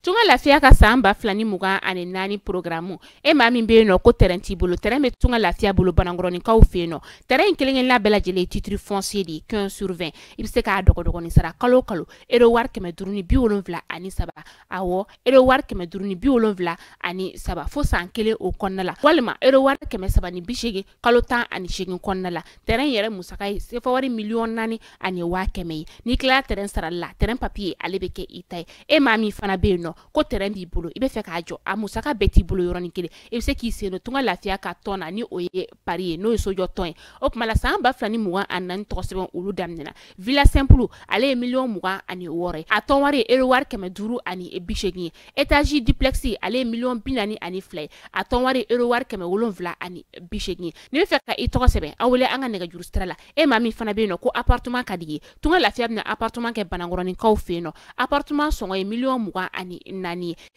Tunga Lafiya ka san 2024 programme e maa min bɛ yen nɔ ko terrain t'i bolo, terrain bɛ Tunga Lafiya bolo Banankɔrɔninkaw fɛ yen nɔ. Terrain in kelen-kelenna bɛɛ lajɛlen ye titre foncier de ye 15 sur 20. I bɛ se k'a dɔgɔdɔgɔnin sara kalo o kalo euro wari 573, awɔ euro wari 573 fo san kelen o kɔnɔna la, walima euro wari 380 kalo 18 kɔnɔna la. Terrain yɛrɛ musaka ye sefa wari miliyɔn 4 100 000 ye. N'i tilala terrain sarali la, terrain papier ale bɛ kɛ i ta ye. E maa min fana bɛ yen nɔ ko terrain b'i bolo, i bɛ fɛ k'a jɔ, a musaka bɛɛ t'i bolo yɔrɔnin kelen, i bɛ se k'i sen don Tunga Lafiya ka tɔn na ni o ye pari ye, n'o ye sojɔ tɔn ye. O tuma la san 2024 tɔgɔ sɛbɛn olu daminɛna. Villa simple ale ye miliyɔn 26 ye, a tɔn wari ye euro wari 580 ye. Étage duplex ale ye miliyɔn 42 ye, a tɔn wari ye euro wari 780 ye. N'i bɛ fɛ ka i tɔgɔ sɛbɛn, aw wele an ka nɛgɛjuru sira la. E maa min fana bɛ yen nɔ ko appartement ka di i ye, Tunga Lafiya bɛna appartement kɛ Banankɔrɔninkaw fɛ yen nɔ. Appartement sɔngɔ ye miliyɔn 24 ye,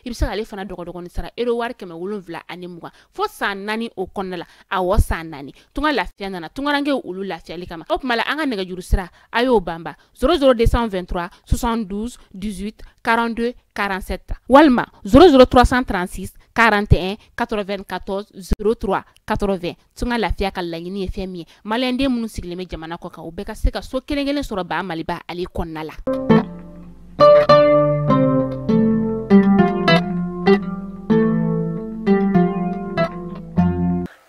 i bɛ se k'ale fana dɔgɔdɔgɔnin sara euro wari 720 fo san 4 o kɔnɔna la, awɔ san 4. Tunga Lafiya nana tungarankew olu lafiyali kama. O tuma la an ka nɛgɛjuru sira a y'o banba 00 223 72 18 42 47 walima 00 336 41 94 03 80. Tunga Lafiya ka laɲini ye fɛn min ye, maliyɛnden minnu sigilen bɛ jamana kɔ kan, u bɛɛ ka se ka so kelen kelen sɔrɔ ba Maliba ale kɔnɔna la.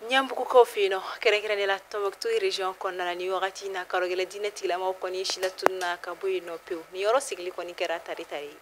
Ɲanbugukaw fɛ yen nɔ, kɛrɛnkɛrɛnnenya la Tombouctou région kɔnɔna la, ni wagati in na karɔgɛlɛn diinɛ tigilamaw kɔni silatununa ka bɔ yen nɔ pewu. Ni yɔrɔ sigili kɔni kɛra tari tari ye.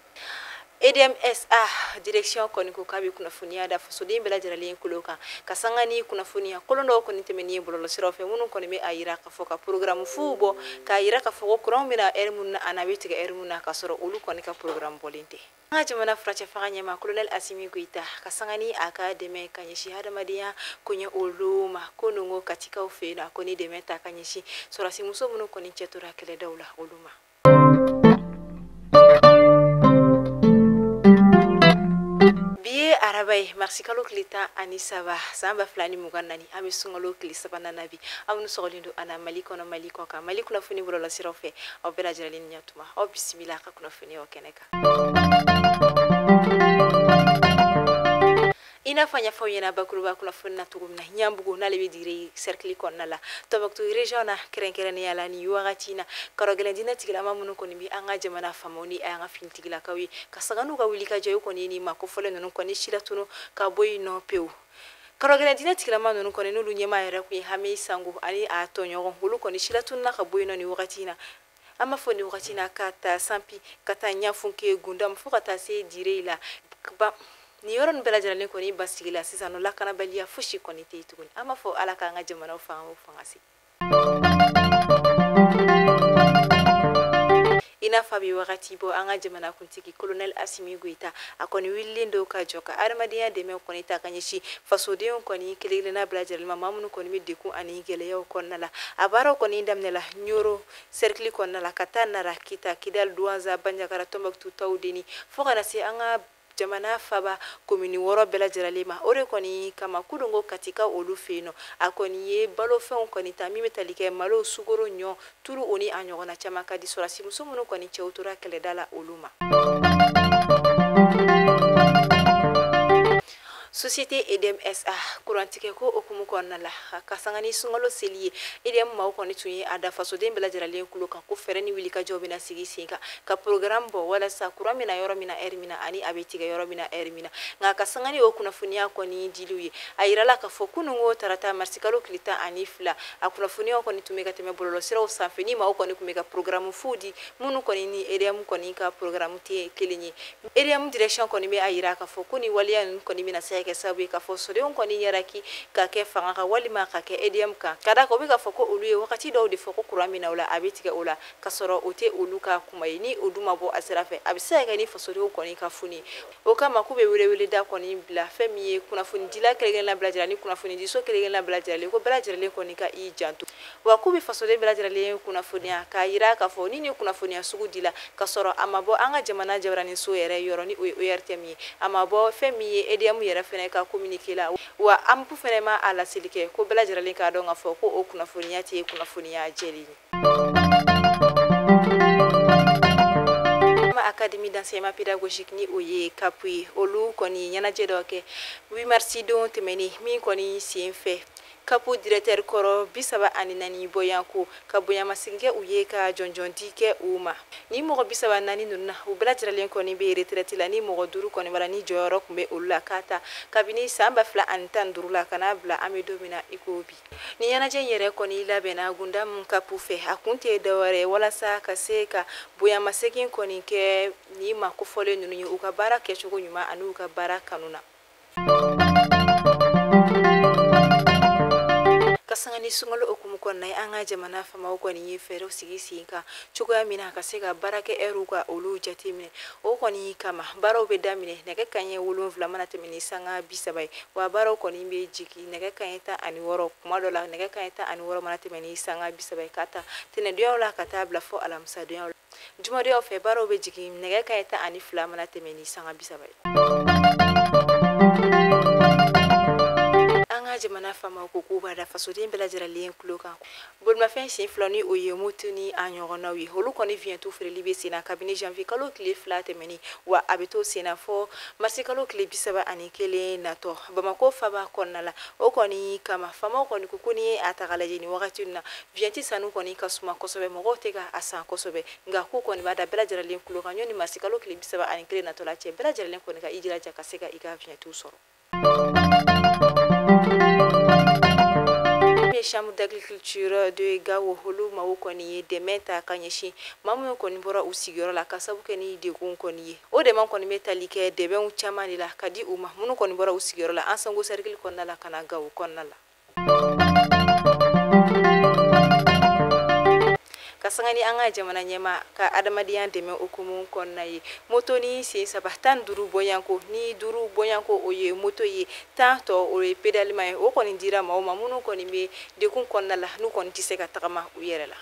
EDMSA direction kɔni ko k'a bɛ kunnafoniya da fasoden bɛɛ lajɛlen kulo kan, ka sanga ni kunnafoniya kolon dɔw kɔni tɛmɛnen ye bɔlɔlɔsiraw fɛ, minnu kɔni bɛ a yira k'a fɔ ka programme fuw bɔ, k'a yira k'a fɔ ko kuran bɛna heure minnu na, a n'a bɛ tigɛ heure minnu na, k'a sɔrɔ olu kɔni ka programme bɔlen tɛ. An ka jamana furancɛ fanga ɲɛmaa colonel Assimi Goïta ka sanga ni a ka dɛmɛ ka ɲɛsin hadamadenya koɲɛ olu ma, ko nungo Katikaw fɛ yen nɔ, a ko ni dɛmɛ ta ka ɲɛsin sɔrɔdasimuso minnu kɔni cɛ tora kɛlɛdaw la olu ma. Bi ye araba ye, marisi kalo tile 13 san 2024, an bɛ sunkalo tile sabanan na bi. Aw minnu sɔgɔlen don an na Mali kɔnɔ, Mali kɔ kan, Mali kunnafoni bɔlɔlɔsiraw fɛ, aw bɛɛ lajɛlen ni ɲatuma, aw bisimila a ka kunnafoniyaw kɛnɛ kan. I n'a fɔ an y'a fɔ aw ɲɛna bakuruba kunnafoni na cogo min na, Ɲanbugu n'ale bɛ Dire cercle kɔnɔna la, Tombouctou région na kɛrɛnkɛrɛnnenya la, nin wagati in na karɔgɛlɛn diinɛ tigilama minnu kɔni bɛ an ka jamana faamaw ni an ka finitigilakaw ye, ka sanga n'u ka wulikajɔ ye, kɔni ye nin maa kofɔlen ninnu kɔni silatunu ka bɔ yen nɔ pewu. Karɔgɛlɛn diinɛ tigilama ninnu kɔni n'olu ɲɛmaa yɛrɛ kun ye Hami Sango ani a tɔɲɔgɔn, olu kɔni silatununa ka bɔ yen nɔ nin wagati in na. An b'a fɔ nin wagati in na ka taa Sanpi, ka taa Ɲafunke, Gundam, fo ka taa se Dire la. Nin yɔrɔ ninnu bɛɛ lajɛlen kɔni basigi la sisan nɔ, lakanabaliya fosi kɔni tɛ yen tuguni. An b'a fɔ Ala k'an ka jamanaw fanga o fanga se. I n'a fɔ a bɛ wagati bɔ, an ka jamana kuntigi colonel Assimi Goïta a kɔni wulilen don ka jɔ ka adamadenya dɛmɛ kɔni ta ka ɲɛsin fasodenw kɔni kelen kelenna bɛɛ lajɛlen ma, maa minnu kɔni bɛ degun ani gɛlɛyaw kɔnɔna la. A baaraw kɔni daminɛla Ɲoro cercle kɔnɔna la, ka taa Nara, Kita, Kidal, Douentza, Bandiagara, Tombouctou, Tawudeni, fo ka na se an ka jamana faba komini 6 bɛɛ lajɛlen ma. O de kɔni kama kudongo Katika olu fɛ yen nɔ, a kɔni ye balofɛnw kɔni ta min bɛ tali kɛ malo, sukaro, ɲɔ, tulu o ni a ɲɔgɔnna caman ka di sɔrɔdasi muso minnu kɔni cɛw tora kɛlɛda la olu ma. Société EDMSA kurantigɛ ko hukumu kɔnɔna la, ka sanga ni sunkalo seli ye, EDM maaw kɔni tun ye a da fasoden bɛɛ lajɛlen kulo kan ko fɛɛrɛ ni wulikajɔw bɛna sigi sen kan ka programme bɔ walasa kuran bɛna yɔrɔ min na heure min na ani a bɛ tigɛ yɔrɔ min na heure min na. Nka ka sanga ni o kunnafoniya kɔni diliw ye, a yirala k'a fɔ kununko tarata marisi kalo tile 12, a kunnafoniyaw kɔni tun bɛ ka tɛmɛ bɔlɔlɔsiraw sanfɛ, ni maaw kɔni tun bɛ ka programme fu di minnu kɔni ni EDM kɔni ka programme tɛ kelen ye. EDM direction kɔni bɛ a yira k'a fɔ ko ni waleya ninnu kɔni bɛna se ka kɛ sababu ye k'a fɔ sodenw kɔni ɲɛraki ka kɛ fanga kan walima ka kɛ EDM kan, ka d'a kan u bɛ k'a fɔ ko olu ye wagati dɔw de fɔ ko kuran bɛ na o la, a bɛ tigɛ o la, k'a sɔrɔ o tɛ olu ka kuma ye. Ni o dun ma bɔ a sira fɛ, a bɛ se ka kɛ ni fasodenw kɔni ka funi. O kama k'u bɛ weleweleda kɔni bila fɛn min ye kunnafonidila kelen-kelenna bɛɛ lajɛlen ni kunnafonidiso kelen-kelenna bɛɛ lajɛlen, ko bɛɛ lajɛlen kɔni ka i janto, wa k'u bɛ fasoden bɛɛ lajɛlen kunnafoniya k'a yira k'a fɔ ni nin kunnafoniya sugu dila k'a sɔrɔ a ma bɔ an ka jamana jabaraninso yɛrɛ yɔrɔ ni o ye ORTM ye, a ma bɔ fɛn min ye EDM yɛrɛ fɛnɛ ka communiqué la, wa ANPU fɛnɛ ma a laseli kɛ, ko bɛɛ lajɛlen k'a dɔn k'a fɔ ko o kunnafoniya tɛ kunnafoniya jɛlen ye. A ka Académie d'enseignement pédagogique ni o ye CAP ye, olu kɔni ɲɛnajɛ dɔ kɛ 8 mars don tɛmɛnen min kɔni sen fɛ CAP directeur kɔrɔ 34 bɔyanko ka bonyamasegin kɛ u ye ka jɔnjɔn di kɛ u ma. Ni mɔgɔ 34 ninnu na, u bɛɛ lajɛlen kɔni bɛ retraite la, ni mɔgɔ 5 kɔni b'a la ni jɔyɔrɔ tun bɛ olu la k'a ta kabini san 2015 la ka n'a bila an bɛ don min na i ko bi. Ni ɲɛnajɛ in yɛrɛ kɔni labɛnna Gundamu CAP fɛ, a kun tɛ dɔwɛrɛ ye walasa ka se ka bonyamasegin kɔni kɛ ni maa kofɔlen ninnu ye u ka baara kɛcogo ɲuman ani u ka baara kanu na. Ka sanga ni sunkalo hukumu kɔnɔna ye, an ka jamana faamaw kɔni ye fɛɛrɛw sigi sen kan cogoya min na ka se ka baarakɛ ɛriw ka olu jateminɛ. O kɔni kama, baaraw bɛ daminɛ nɛgɛ kanɲɛ 7 mana tɛmɛ ni sanga 30 ye, wa baaraw kɔni bɛ jigin nɛgɛ kanɲɛ 16, kuma dɔ la nɛgɛ kanɲɛ 16 mana tɛmɛ ni sanga 30 ye, ka taa tɛnɛdonyaw la ka taa bila fɔ alamisadonyaw la. Jumadonyaw fɛ, baaraw bɛ jigin nɛgɛ kanɲɛ 12 mana tɛmɛ ni sanga 30 ye. An ka jamana faamaw ko k'u b'a da fasoden bɛɛ lajɛlen tulo kan. Bolimafɛn sen fila ni o ye moto ni a ɲɔgɔnnaw ye, olu kɔni vignette feereli bɛ sen na kabini janvier kalo tile 2 tɛmɛnen, wa a bɛ to sen na fɔ marisi kalo tile 31 natɔ Bamakɔ faba kɔnɔna la. O kɔni kama, faamaw kɔni ko n'i ye a ta k'a lajɛ nin wagati in na, vignette sanni kɔni ka suma kosɛbɛ, mɔgɔw tɛ ka a san kosɛbɛ, nka k'u kɔni b'a da bɛɛ lajɛlen tulo kan ɲɔni marisi kalo tile 31 natɔ la cɛ, bɛɛ lajɛlen kɔni ka i jilaja ka se ka i ka vignette sɔrɔ. Chambre d'agriculture de Gao, olu maaw kɔni ye dɛmɛ ta ka ɲɛsin maa minnu kɔni bɔra u sigiyɔrɔ la ka sababu kɛ ni degun kɔni ye. O dɛmɛ kɔni bɛ tali kɛ dɛmɛw caman de la ka di u ma minnu kɔni bɔra u sigiyɔrɔ la Ansango cercle kɔnɔna la ka na Gao kɔnɔna la. Ka sanga ni an ka jamana ɲɛma ka adamadenya dɛmɛ hukumu kɔnɔna ye, moto ni sen saba 15 bɔyanko ni 5 bɔyanko o ye moto ye, 10 tɔ o ye pédalima ye, o kɔni dira maaw ma minnu kɔni bɛ degun kɔnɔna la n'u kɔni tɛ se ka tagama u yɛrɛ la.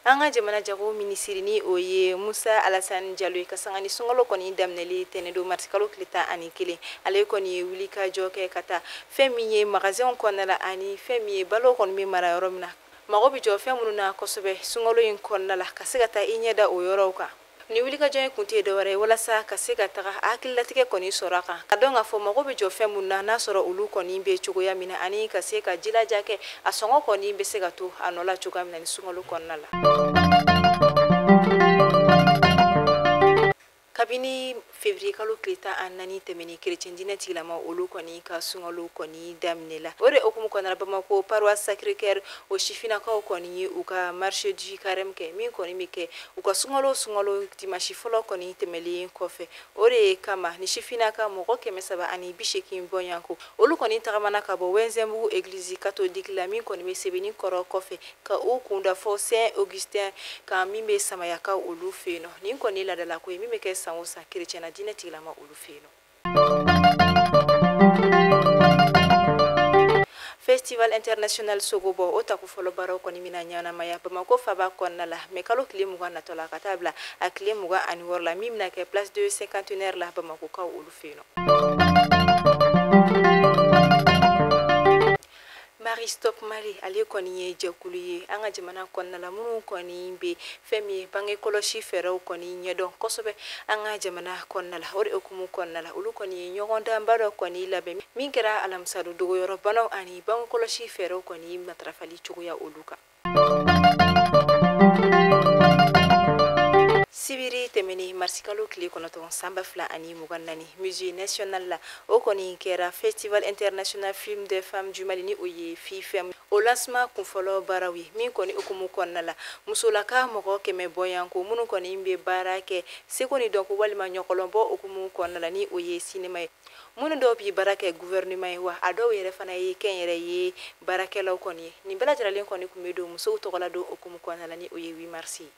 An ka jamana jago minisiri ni o ye Musa Alassane Jalo ye, ka sanga ni sunkalo kɔni daminɛli tɛnɛn don marisi kalo tile 11, ale kɔni ye wuli ka jɔ kɛ ka taa fɛn min ye magasinw kɔnɔna la ani fɛn min ye balo kɔni bɛ mara yɔrɔ min na, mago bɛ jɔ fɛn minnu na kosɛbɛ sunkalo in kɔnɔna la, ka se ka taa i ɲɛ da o yɔrɔw kan. Ni wulikajɔ in kun tɛ dɔwɛrɛ ye walasa ka se ka taga hakililatigɛ kɔni sɔrɔ a kan, ka dɔn k'a fɔ mago bɛ jɔ fɛn minnu na n'a sɔrɔ olu kɔni bɛ cogoya min na, ani ka se ka jilaja kɛ a sɔngɔ kɔni bɛ se ka to a nɔ la cogoya min na ni sunkalo kɔnɔna la. Kabini février kalo tile 14 tɛmɛnen, chrétien diinɛ tigilama olu kɔni ka sunkalo kɔni daminɛ la. O de hukumu kɔnɔna la, Bamakɔ paroisse Sacré-Cœur o sifinnakaw kɔni ye u ka marche du carême kɛ, min kɔni bɛ kɛ u ka sunkalo dimanche fɔlɔ kɔni tɛmɛlen kɔfɛ. O de kama ni sifinnaka mɔgɔ 380 bɔyanko olu kɔni tagamana ka bɔ Wɛnzɛnbugu église catholique la min kɔni bɛ Sebeni kɔrɔ kɔfɛ, ka u kunda fɔ Saint Augustin kan min bɛ Samayakaw olu fɛ yen nɔ. Nin kɔni laadalako ye min bɛ kɛ san o san chrétien na diinɛ tigilama olu fɛ yen nɔ. Festival international Sogobo o tako fɔlɔ baaraw kɔni bɛna ɲɛnamaya Bamakɔ faba kɔnɔna la mɛ kalo tile 20 natɔ la ka taa bila a tile 26 la, min bɛna kɛ place de cinquantenaire la Bamakɔkaw olu fɛ yen nɔ. Marie Stop Mali ale kɔni ye jɛkulu ye an ka jamana kɔnɔna la minnu kɔni bɛ fɛn min ye bange kɔlɔsi fɛɛrɛw kɔni ɲɛdɔn kosɛbɛ an ka jamana kɔnɔna la. O de hukumu kɔnɔna la, olu kɔni ye ɲɔgɔndanba dɔ kɔni labɛn min kɛra alamisadon dogoyɔrɔ banaw ani bange kɔlɔsi fɛɛrɛw kɔni matarafali cogoya olu kan. Sibiri tɛmɛnen marisi kalo tile 9 san 2024, musée national la o kɔni kɛra festival international film des femmes du Mali ni o ye FIFEM o lancement kunfɔlɔ baaraw ye, min kɔni hukumu kɔnɔna la musolaka mɔgɔ 100 bɔyanko minnu kɔni bɛ baara kɛ seko ni dɔnko walima ɲɔgɔlɔnbɔ hukumu kɔnɔna la ni o ye sinema ye, minnu dɔw bɛ baara kɛ gouvernement ye, wa a dɔw yɛrɛ fana ye kɛnyɛrɛ ye baarakɛlaw kɔni ye. Nin bɛɛ lajɛlen kɔni tun bɛ don musow tɔgɔla don hukumu kɔnɔna la ni o ye 8 mars ye.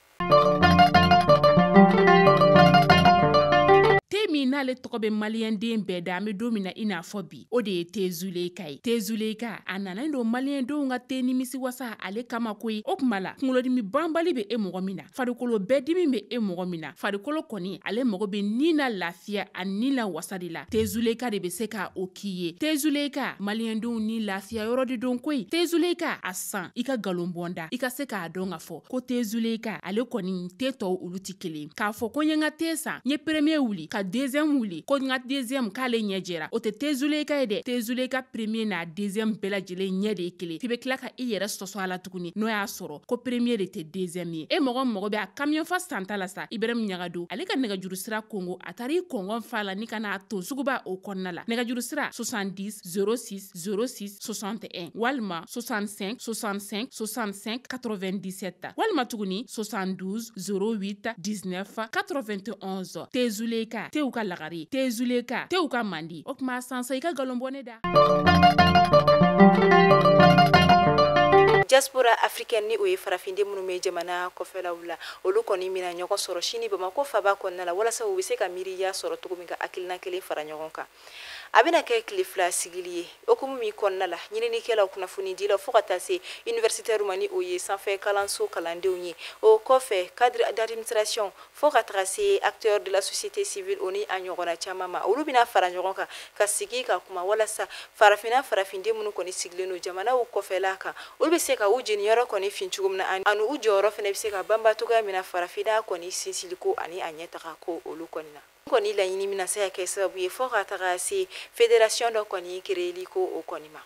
Te min min n'ale tɔgɔ bɛ maliyɛnden bɛɛ da, an bɛ don min na i n'a fɔ bi, o de ye te Zuleyika ye. Te Zuleyika a nana don maliyɛndenw ka te nimisi wasa ale kama koyi. O tuma la kunkolodimi banbali bɛ e mɔgɔ min na, farikolo bɛɛ dimi bɛ e mɔgɔ min na, farikolo kɔni ale mago bɛ ni na lafiya ani ni la wasa de la, te Zuleyika de bɛ se ka o k'i ye. Te Zuleyika maliyɛndenw ni lafiya yɔrɔ de don koyi. Te Zuleyika a san i ka nkalon bɔnda, i ka se k'a dɔn k'a fɔ ko te Zuleyika ale kɔni te tɔw olu tɛ kelen. K'a fɔ ko n ye n ka te san, n ye premier wuli ka deuxième wuli, ko n ka deuxième k'ale ɲɛ jɛra, o tɛ te Zuleyika ye dɛ. Te Zuleyika premier n'a deuxième bɛɛ lajɛlen ɲɛ de ye kelen. F'i bɛ tila ka i yɛrɛ sɔsɔ a la tuguni, n'o y'a sɔrɔ ko premier de tɛ deuxième ye. E mɔgɔ mago bɛ a camion fa santa la sa, Ibrahim Ɲagado ale ka nɛgɛjuru sira kongo, a taara i kɔngɔn fa la ni ka n'a ton suguba o kɔnɔna la. Nɛgɛjuru sira 70 06 06 61 walima 65 65 65 97 walima tuguni 72 08 19 91. Te Zuleyika tew ka lagare, te Zuleyika tew ka mandi. O tuma sansa i ka nkalon bɔ ne da. Diaspora africaine ni o ye farafinden minnu bɛ jamana kɔfɛlaw la, olu kɔni mina ɲɔgɔn sɔrɔ sini Bamakɔ faba kɔnɔna la, walasa u bɛ se ka miiriya sɔrɔ cogo min ka hakilina kelen fara ɲɔgɔn kan. A bɛna kɛ tile 2 sigili ye hokumu min kɔnɔna la, ɲininikɛlaw, kunnafonidilaw fo ka taa se universitaire ma ni o ye sanfɛ kalanso kalandenw ye, o kɔfɛ cadre d'administration fo ka taga se acteur de la société civile o ni a ɲɔgɔnna caman ma, olu bɛna fara ɲɔgɔn kan ka sigi ka kuma walasa farafinna farafinden minnu kɔni sigilen don jamanaw kɔfɛla kan, olu bɛ se ka u jeniyɔrɔ kɔni fin cogo min na, ani u jɔyɔrɔ fana bɛ se ka banba cogoya min na farafinna kɔni sinsinliko ani a ɲɛtaga ko olu kɔni na. Kɔni laɲini bɛna se ka kɛ sababu ye fo ka taga se fédération dɔ kɔni créeli ko o kɔni ma.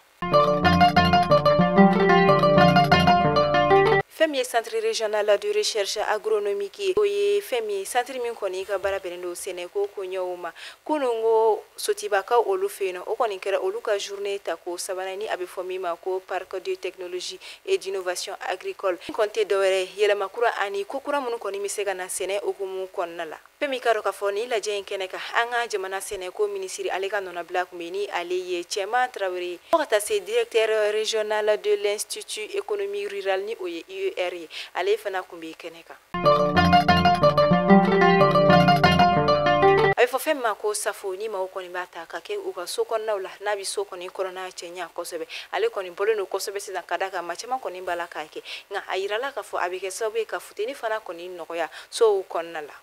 Fɛn min ye centre régional de recherche agronomique ye, o ye fɛn min ye centre min kɔni ka baara bɛnnen don sɛnɛko koɲɛw ma. Kunun ko Sotibakaw olu fɛ yen nɔ, o kɔni kɛra olu ka journée tako sabanan ni a bɛ fɔ min ma ko parc de technologie et d'innovation agricole. Kɔni tɛ dɔwɛrɛ ye yɛlɛma kura ani ko kura minnu kɔni bɛ se ka na sɛnɛ hukumu kɔnɔna la. Fɛn min ka dɔn k'a fɔ nin lajɛ in kɛnɛ kan, an ka jamana sɛnɛko minisiri ale ka nɔnabila tun bɛ ni ale ye Cɛman Tarawele, fo ka taa se directeur régional de l'institut économie rurale ni o ye IER ye, ale fana tun bɛ kɛnɛ kan. A bɛ fɔ fɛn min ma ko safo, ni maaw kɔni b'a ta ka kɛ u ka so kɔnɔnaw la, n'a bɛ so kɔni kɔnɔna cɛɲa kosɛbɛ, ale kɔni bɔlen don kosɛbɛ sisan ka d'a kan maa caman kɔni b'a la k'a kɛ, nka a yirala k'a fɔ a bɛ kɛ sababu ye ka funteni fana kɔni nɔgɔya sow kɔnɔna la.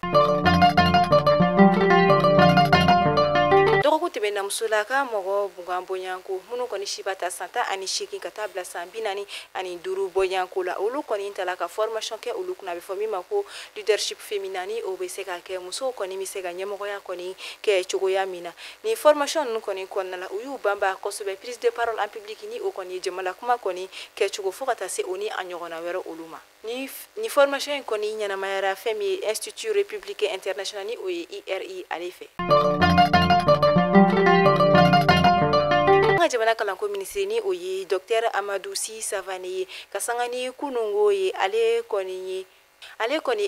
Dɔgɔkun tɛmɛna musolaka mɔgɔ 20 bɔɲɔgɔnko minnu kɔni si b'a ta san 18 ka taa bila san 45 bɔɲɔgɔnko la, olu kɔni tala ka formation kɛ olu kunna, a bɛ fɔ min ma ko leadership féminin, ni o bɛ se ka kɛ musow kɔni bɛ se ka ɲɛmɔgɔya kɔni kɛ cogoya min na. Nin formation ninnu kɔni kɔnɔna la, u y'u banba kosɛbɛ prise de parole en public ni o kɔni ye jamana kuma kɔni kɛcogo fo ka taa se o ni a ɲɔgɔnna wɛrɛ olu ma. Ni formation in kɔni ɲɛnamayara fɛn min ye Institut républicain international ni o ye IRI ale fɛ. An ka jamana kalanko minisiri ni o ye docteur Amadou Sy Savané ye, ka sanga ni kunungo ye, ale kɔni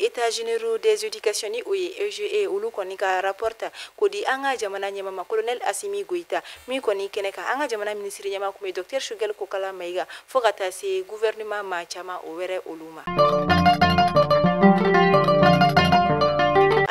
état généraux des éducations ni o ye EGE olu kɔni ka rapport ta k'o di an ka jamana ɲɛmaa ma colonel Assimi Goïta, min kɔni kɛnɛ kan an ka jamana minisiri ɲɛmaa tun bɛ docteur Choguel Kokalla Maïga fo ka taa se gouvernement maa caman o wɛrɛ olu ma.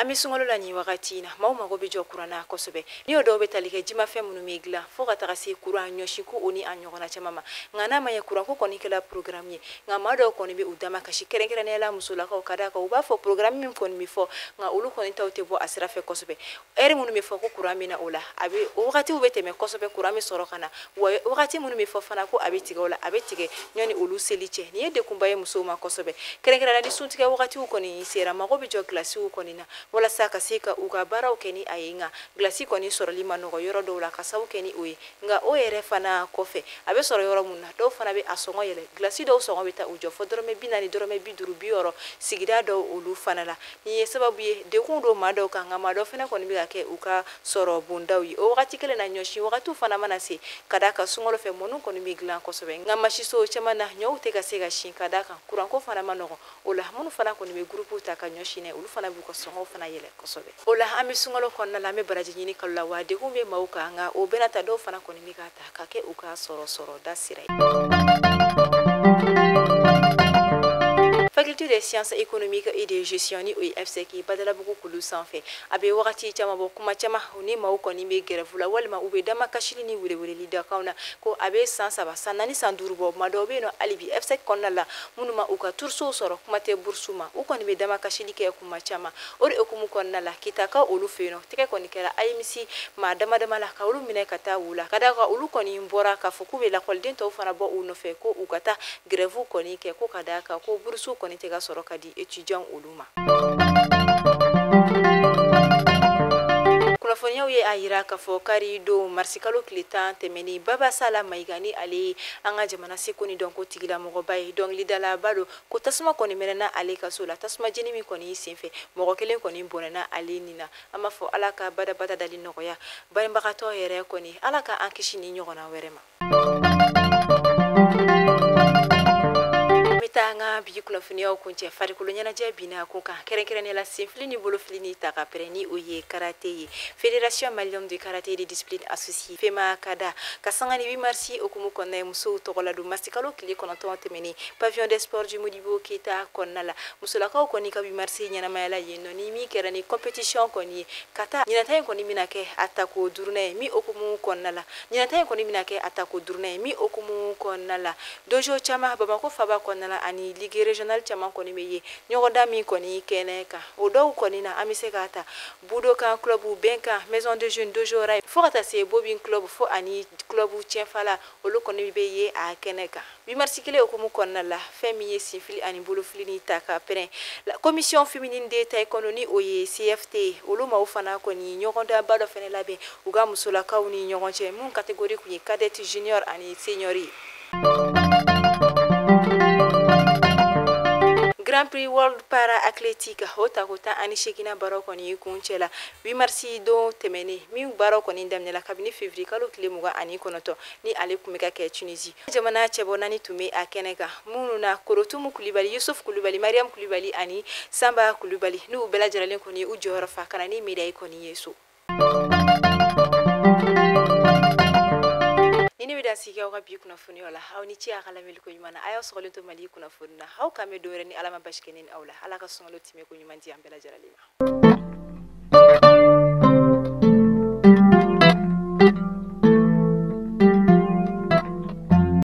An bɛ sunkalo la nin wagati in na, maaw mago bɛ jɔ kuran na kosɛbɛ, ni o dɔw bɛ tali kɛ jimafɛn minnu bɛ dilan fo ka taga se kuran ɲɔsiko o ni a ɲɔgɔnna caman ma, nka n'a ma ɲɛ kuranko kɔni kɛla programme ye, nka maa dɔw kɔni bɛ u dama kasi, kɛrɛnkɛrɛnnenya la musolakaw ka d'a kan u b'a fɔ programme min kɔni bɛ fɔ, nka olu kɔni taw tɛ bɔ a sira fɛ kosɛbɛ. Ɛri minnu bɛ fɔ ko kuran bɛ na o la, a bɛ o wagatiw bɛ tɛmɛ kosɛbɛ, kuran bɛ sɔrɔ ka na, wa wagati minnu bɛ fɔ fana ko a bɛ tigɛ o la, a bɛ tigɛ ɲɔni olu seli cɛ. Nin ye degunba ye musow ma kosɛbɛ, kɛrɛnkɛrɛnnenya ni suntigɛ wagatiw kɔni sera, mago bɛ jɔ gilasiw kɔni na walasa ka se ka u ka baaraw kɛ ni a ye, nka gilasi kɔni sɔrɔli ma nɔgɔ yɔrɔ dɔw la ka sababu kɛ ni o ye, nka o yɛrɛ fana kɔfɛ a bɛ sɔrɔ yɔrɔ mun na, dɔw fana bɛ a sɔngɔ yɛlɛ, gilasi dɔw sɔngɔ bɛ taa u jɔ fɔ dɔrɔmɛ 40, dɔrɔmɛ 50, 60 sigida dɔw olu fana la. Nin ye sababu ye degun don maa dɔw kan, nka maa dɔw fana kɔni bɛ ka kɛ u ka sɔrɔ bondaw ye. O wagati kelen na ɲɔsi wagatiw fana mana se ka d'a kan sunkalo fɛ mɔnnu kɔni bɛ dilan kosɛbɛ, nka masiso caman na ɲɔw tɛ ka se ka sin ka d'a kan kuranko fana ma nɔgɔ, o la minnu fana kɔni bɛ gurupuw ta ka ɲɔ sin olu fana b'u ka sɔngɔw fana yɛlɛ kosɛbɛ. O la an bɛ sunkalo kɔnɔna la, an bɛ baraji ɲini kalo la, wa degun bɛ maaw kan, nka o bɛna ta dɔw fana kɔni bɛ ka ta ka kɛ u ka sɔrɔ da sira ye. Faculté Faculté des sciences économiques et de gestion, ni o ye FSEG, Badalabugu kulu sanfɛ, a bɛ wagati caman bɔ, kuma caman u ni maaw kɔni bɛ grève la, walima u bɛ damakasili ni weleweleli dakanw na, ko a bɛ san 3, san 4, san 5 bɔ. Maa dɔw bɛ yen nɔ hali bi FSEG kɔnɔna la, minnu ma u ka trousseau sɔrɔ, kuma tɛ bourse ma, u kɔni bɛ damakasili kɛ kuma caman. O de hukumu kɔnɔna la, Kitakaw olu fɛ yen nɔ, tɛgɛ kɔni kɛra AEMIS maa dama dama la ka olu minɛ ka taa u la, ka d'a kan olu kɔni bɔra k'a fɔ k'u bɛ lakɔliden tɔw fana bɔ u nɔfɛ, ko u ka taa grève kɔni kɛ, ko ka d'a kan ko bourse kɔni tɛ ka sɔrɔ ka di étudiants olu ma. Kunnafoniyaw ye a yira k'a fɔ kari don marisikalo tile 10 tɛmɛnen, Baba Sala Mayiga, ni ale ye an ka jamana seko ni dɔnko tigilamɔgɔba ye, dɔnkilidalaba don, ko tasuma kɔni mɛnɛna ale ka so la. Tasuma jeni min kɔni senfɛ, mɔgɔ kelen kɔni bɔnɛna ale nin na. An b'a fɔ Ala ka badabada dali nɔgɔya banbagatɔ yɛrɛ kɔni, Ala ka an kisi ni ɲɔgɔnna wɛrɛ ma. An ka bi kunnafoniyaw kuncɛ farikolo ɲɛnajɛ binna ko kan, kɛrɛnkɛrɛnnenya la senfili ni bolofili ni ta ka pɛrɛn, ni o ye karate ye. Fédération malienne de karaté de discipline associée, FEMA kada, ka sanga ni 8 mars hukumu kɔnɔna ye, musow tɔgɔ la don marisikalo tile 9 tɛmɛnen, pavillon des sports du Modibo Keyita kɔnɔna la, musolakaw kɔni ka 8 mars ɲɛnamayala yen nɔ, ni min kɛra ni compétition kɔni ye ka taa. Ɲinata in kɔni bɛna kɛ a tako 5nan ye min hukumu kɔnɔna la. Ɲinata in kɔni bɛna kɛ a tako 5nan ye min hukumu kɔnɔna la. Dojo caman Bamakɔ faba kɔnɔna la ani ligue régionale caman kɔni bɛ ye ɲɔgɔndan min kɔni kɛnɛ kan. O dɔw kɔni na, an bɛ se k'a ta Budokan club, Bɛnkan, Maison de jeunes, Dojo Ray, fo ka taa se Bobin club, fo ani club Cɛnfala, olu kɔni bɛ ye a kɛnɛ kan. 8 mars kelen hukumu kɔnɔna la, fɛn min ye senfili ani bolofili ni ta ka pɛrɛn, la commission féminine de taekwondo, ni o ye CFT, olu maaw fana kɔni ɲɔgɔndanba dɔ fɛnɛ labɛn u ka musolakaw ni ɲɔgɔn cɛ, mun catégorie kun ye cadette, junior ani senior ye. Grand Prix World Para Athlétique, o tako 18nan baaraw kɔni kuncɛ la 8 mars don tɛmɛnen, min baaraw kɔni daminɛla kabini février kalo tile 29, ni ale tun bɛ ka kɛ Tunisie. Jamana cɛbɔ naani tun bɛ a kɛnɛ kan, minnu na Korotumu Kulibali, Yusuf Kulibali, Mariam Kulibali ani Sanba Kulibali, n'u bɛɛ lajɛlen kɔni u jɔyɔrɔ fa ka na ni médaille kɔni ye so. Ni ne bɛ dan sigi aw ka bi kunnafoniyaw la. Aw ni ce a ka lamɛnni ko ɲuman na. A y'aw sɔgɔlen to Mali kunnafoni na. Aw k'an bɛn don wɛrɛ ni Ala ma basi kɛ ne ni aw la. Ala ka sunkalo tɛmɛ ko ɲuman di an bɛɛ lajɛlen ma.